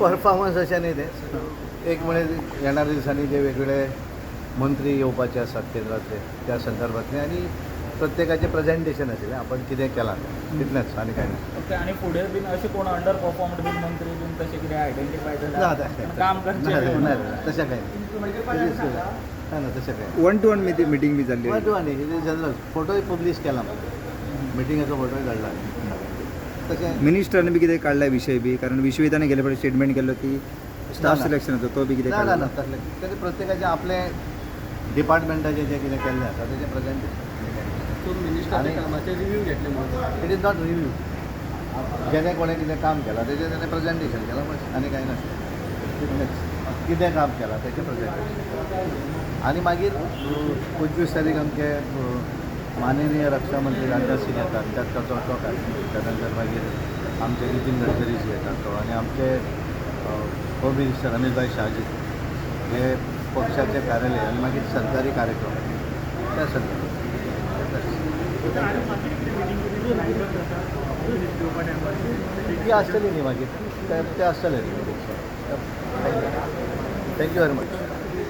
Performance अशें न्ही तें, एक म्हणजे येणाऱ्या दिसांनी जे वेगवेगळे मंत्री येवपाचे आसात केंद्रांतले, त्या संदर्भातले आनी प्रत्येकाचें प्रेजेंटेशन आशिल्लें, आपण कितें केलां तें, तितलेंच, आनी कांय ना. ओके, आनी फुडें बीन अशें कोण अंडर परफॉर्मड बीन मंत्री बीन तशें कितें आयडेंटिफाय ना. जाल्यार काम ना. करचें? ना, तशें कांय ना. ना, तशें कांय. वन टू वन मिटींग बी जाल्ली? वन टू वन जनरल फोटोय पब्लीश केला, मिटिंगेचो फोटोय काडला तशें. मिनिस्टरांनी बी कितें काडला विशय बी? कारण विश्वजिताने गेले फावटी स्टेटमेंट केल्लो की स्टाफ ना. सिलेक्शनाचो तो बी कितें ना ना. काडला? ना, तसलें तेणे प्रत्येकाचें आपलें डिपार्टमेंटाचें जें कितें केल्लें आसा तेजें प्रेजेंटेशन. मिनिस्टराच्या कामाचे रिव्यू घेतले म्हणून? It is not review. जेणे कोणें कितें काम केलां तेजें तेणें प्रेजेंटेशन केलां, बस, आनी कांय नासलें, तितलेंच. कितें काम केलां तेजें प्रेजेंटेशन. आनी मागीर 25 तारीख आमचे माननीय रक्षा मंत्री राजनाथ सिंग येतात, त्यात ताचो टॉक आसा. त्या नंतर मागीर आमचे नितीन गडकरीजी येतात तो आनी आमचे होम मिनिस्टर अमितभाई शहाजी हे पक्षाचे कार्यालय आनी मागीर सरकारी कार्यक्रम त्या संदर्भात. ती आसतली न्ही मागीर ते आसतले न्ही. Thank you very much.